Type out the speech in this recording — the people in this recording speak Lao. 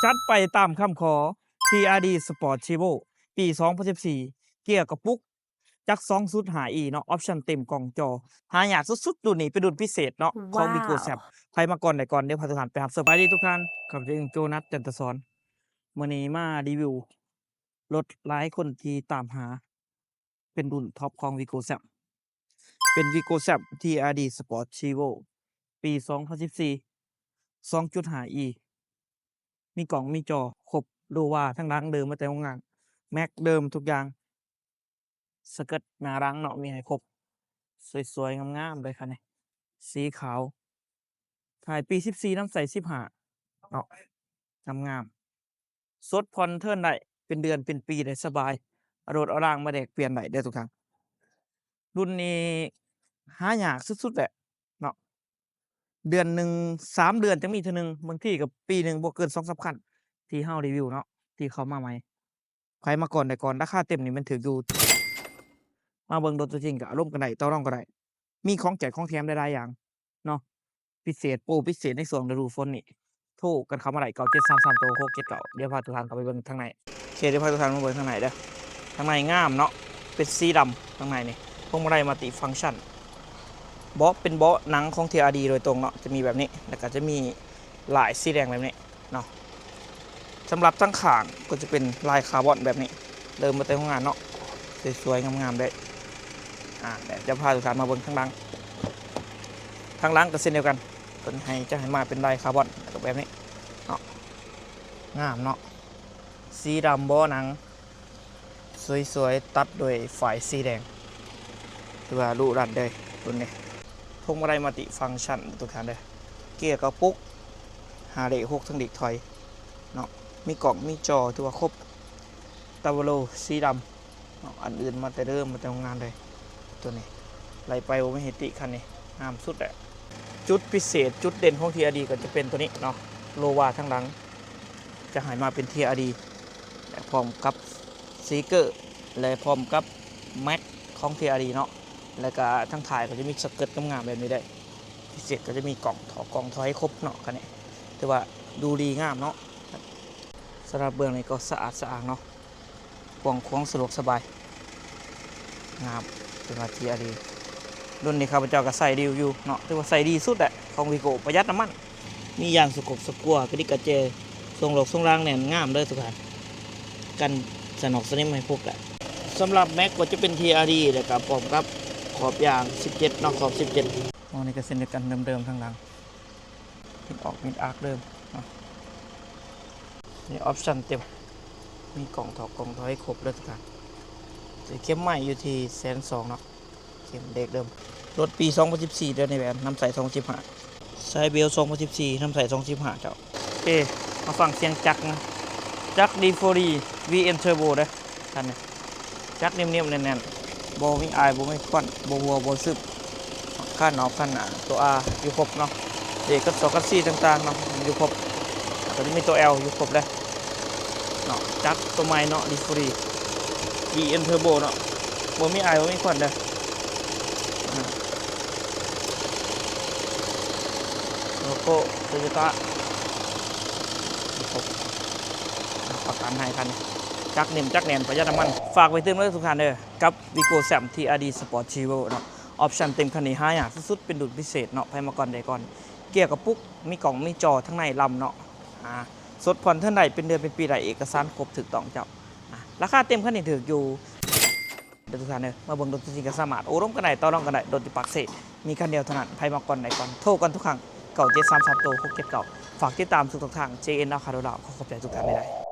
ຕັດໄປຕາມຄຳຂໍ ທີອາດີ Sport Turbo ປີສອງພັນສິບສີ່ ເກຍກະປຸກ ຈັກສອງຈຸດຫ້າອີ ເນາະ ອອບຊັນເຕັມ ກ່ອງຈໍ ຫາຍາກສຸດໆ. ລຸ້ນນີ້ເປັນລຸ້ນພິເສດເນາະ ຂອງ Vigo Zap ໃຜມາກ່ອນໄດ້ກ່ອນ. ດຽວພາທຸກທ່ານໄປຮັບຊົມ. ສະບາຍດີທຸກທ່ານ ຂ້າພະເຈົ້າ ໂຈນັດ ຈັນທະສອນ ມື້ນີ້ມາຣີວິວລົດຫຼາຍຄົນທີ່ຕາມຫາ ເປັນລຸ້ນທັອບຂອງ Vigo Zap ເປັນ Vigo Zap ທີອາດີ Sport Turbo ປີສອງພັນສິບສີ່ ສອງຈຸດຫ້າອີ ມີກ້ອງມີຈໍຄົບ ໂລວາທັງຫຼັງເດີມມາແຕ່ໂຮງງານ ແມັກເດີມທຸກຢ່າງ ສະເກີດໜ້າຫຼັງເນາະ ມີໃຫ້ຄົບ ສວຍໆງາມໆເລີຍຄັນນີ້ ສີຂາວ ຖ່າຍປີສິບສີ່ ນຳໃສ່ສິບຫ້າເນາະ ງາມໆ ສົດຜ່ອນເທີນໄດ້ ເປັນເດືອນເປັນປີໄດ້ສະບາຍ ເອົາລົດເອົາລາງມາແລກປ່ຽນໄດ້ເດີທຸກທ່ານ. ລຸ້ນນີ້ຫາຍາກສຸດໆແຫຼະເນາະ ເດືອນໜຶ່ງ ສາມເດືອນຈັ່ງມີເທື່ອໜຶ່ງ ບາງທີກໍປີໜຶ່ງບໍ່ເກີນສອງສາມຄັນ ທີ່ເຮົາຣີວິວເນາະ ທີ່ເຂົ້າມາໃໝ່. ໃຜມາກ່ອນໄດ້ກ່ອນ ລາຄາເຕັມນີ້ແມ່ນຖືກຢູ່ ມາເບິ່ງລົດຕົວຈິງກໍອາລົມກັນໄດ້ ຕໍ່ລອງກັນໄດ້ ມີຂອງແຈກຂອງແຖມຫຼາຍໆຢ່າງເນາະ ພິເສດ ໂປຣພິເສດໃນຊ່ວງລະດູຝົນນີ້ ໂທກັນເຂົ້າມາໄດ້ ເກົ້າເຈັດສາມສາມ ໂຕ ຫົກເຈັດເກົ້າ. ດຽວພາທຸກທ່ານເຂົ້າໄປເບິ່ງທາງໃນ ໂອເຄ ດຽວພາທຸກທ່ານມາເບິ່ງທາງໃນເດີ. ທາງໃນງາມເນາະ ເປັນສີດຳ ທາງໃນນີ້ ພວງມາໄລມັນຕິຟັງຊັນ ເບາະເປັນເບາະໜັງຂອງ ທີອາດີ ໂດຍຕົງເນາະ ຈະມີແບບນີ້ ແລ້ວກໍຈະມີລາຍສີແດງແບບນີ້ ເນາະ. ສຳລັບທາງຂ້າງກໍຈະເປັນລາຍຄາບອນແບບນີ້ ເລີ່ມມາແຕ່ໂຮງງານເນາະ ສວຍໆງາມໆເລີຍ. ອາ ດຽວຈະພາທຸກທ່ານມາເບິ່ງທາງຫຼັງ ທາງຫຼັງກໍເຊັ່ນດຽວກັນ ເພິ່ນໃຫ້ ຈະໃຫ້ມາເປັນລາຍຄາບອນ ແລ້ວກໍແບບນີ້ເນາະ ງາມເນາະ ສີດຳ ເບາະໜັງ ສວຍໆ ຕັດດ້ວຍຝ້າຍສີແດງ ຖືວ່າດຸດັນເລີຍລຸ້ນນີ້. ພວງມາໄລມັນຕິຟັງຊັນທຸກທ່ານເດີ ເກຍກະປຸກ ຫ້າເລກ ຫົກເທິງເລກຖອຍເນາະ ມີກ້ອງມີຈໍ ຖືວ່າຄົບ ຕາເວີໂລສີດຳເນາະ ອັນອື່ນມາແຕ່ເດີມ ມາແຕ່ໂຮງງານເລີຍ ຕົວນີ້ໄລ່ໄປບໍ່ມີໃຫ້ຕິ ຄັນນີ້ງາມສຸດແຫຼະ. ຈຸດພິເສດ ຈຸດເດັ່ນຂອງ ທີອາດີ ກໍຈະເປັນຕົວນີ້ເນາະ ໂລວາທາງຫຼັງ ຈະໃຫ້ມາເປັນ ທີອາດີ ແລະ ພ້ອມກັບສະຕິກເກີ ແລະ ພ້ອມກັບແມັກຂອງ ທີອາດີ ເນາະ ແລ້ວກະທາງທ້າຍກໍຈະມີສະເກີດງາມໆແບບນີ້ເດ້. ພິເສດກໍຈະມີກ້ອງຖອກກ້ອງຖອຍຄົບເນາະ ຄັນນີ້ຖືວ່າດູດີງາມເນາະ. ສຳລັບເບື້ອງນີ້ກໍສະອາດສະອ້າງເນາະ ກວ້າງຂວາງ ສະດວກສະບາຍ ງາມ ເປັນວ່າ ທີອາດີ ລຸ້ນນີ້ຂ້າພະເຈົ້າກໍໃຊ້ດີຢູ່ເນາະ ຖືວ່າໃຊ້ດີສຸດແຫຼະຂອງ Vigo ປະຢັດນ້ຳມັນ ມີຢາງສະກົບສະກົວ ກະດິກກະແຈ ຊ່ວງລອກຊ່ວງລາງແໜ້ນງາມເດີທຸກທ່ານ ກັນສະໜອກສະໜິມໃຫ້ຄົບແຫຼະ. ສຳລັບແມັກກໍຈະເປັນ ທີອາດີ ແລ້ວກໍພ້ອມກັບຂອບຢາງສິບເຈັດເນາະ ຂອບສິບເຈັດ. ໂອ້ ນີ້ກໍເຊັ່ນດຽວກັນ ເດີມໆທາງຫຼັງ ມິດອອກມິດອາກເດີມເນາະ ມີອອບຊັນເຕັມ ມີກ້ອງຖອກກ້ອງຖອຍຄົບເລີຍທຸກທ່ານ. ເຂັມໄມ້ຢູ່ທີ່ແສນສອງເນາະ ເຂັມເລກເດີມ ລົດປີສອງພັນສິບສີ່ ເດີ ໃນແບບນຳໃສ່ສອງພັນສິບຫ້າ ສາຍເບວສອງພັນສິບສີ່ ນຳໃສ່ສອງພັນສິບຫ້າເຈົ້າ. ເອ ມາຟັງສຽງຈັກນະ ຈັກ ດີໂຟ ດີ ວີເອັມ ເທີໂບ ເດີ ຄັນນີ້ ຈັກເໜັມໆແໜ້ນໆ ບໍ່ມີອາຍ ບໍ່ມີຄວັນ ບໍ່ຮົ່ວບໍ່ຊຶບ. ຄັນນອກຄັນໜ້າ ຕົວ R ຢູ່ຄົບເນາະ ເບຣກກັນສອກກັນຊີຕ່າງໆເນາະ ຢູ່ຄົບ ແລ້ວກໍຈະມີຕົວ L ຢູ່ຄົບເລີຍເນາະ. ຈັກຕົວໃໝ່ເນາະ ດີໂຟ ດີ ວີເອັມ ເທີໂບ ເນາະ ບໍ່ມີອາຍ ບໍ່ມີຄວັນເດີ. ອາ ໂລໂກ້ ໂຕໂຍຕ້າ ຢູ່ຄົບ ຮັບປະກັນໃຫ້ຄັນນີ້ ຈັກເໜັມຈັກແໜ້ນ ປະຢັດນ້ຳມັນ. ຝາກໄວ້ຕື່ມເດີທຸກທ່ານເດີ ກັບ Vigo Zap ທີອາດີ Sport Turbo ເນາະ ອອບຊັນເຕັມຄັນນີ້ຫາຍາກສຸດໆ ເປັນລຸ້ນພິເສດເນາະ ໃຜມາກ່ອນໄດ້ກ່ອນ. ເກຍກະປຸກ ມີກ້ອງມີຈໍທາງໃນລຳເນາະ ອາ ສົດຜ່ອນເທີນໄດ້ ເປັນເດືອນເປັນປີໄດ້ ເອກະສານຄົບຖືກຕ້ອງເຈົ້າ. ອາ ລາຄາເຕັມຄັນນີ້ຖືກຢູ່ເດີທຸກທ່ານເດີ ມາເບິ່ງລົດຕົວຈິງກໍສາມາດໂອ້ລົມກັນໄດ້ ຕໍ່ລອງກັນໄດ້. ລົດຢູ່ປາກເຊ ມີຄັນດຽວເທົ່ານັ້ນ ໃຜມາກ່ອນໄດ້ກ່ອນ ໂທກ່ອນທຸກຄັ້ງ ເກົ້າເຈັດສາມສາມ ໂຕ ຫົກເຈັດເກົ້າ. ຝາກຕິດຕາມທຸກໆທາງ ເຈເອັນ ລາວ ຄາໂດລາວ. ຂໍຂອບໃຈທຸກທ່ານຫຼາຍໆ.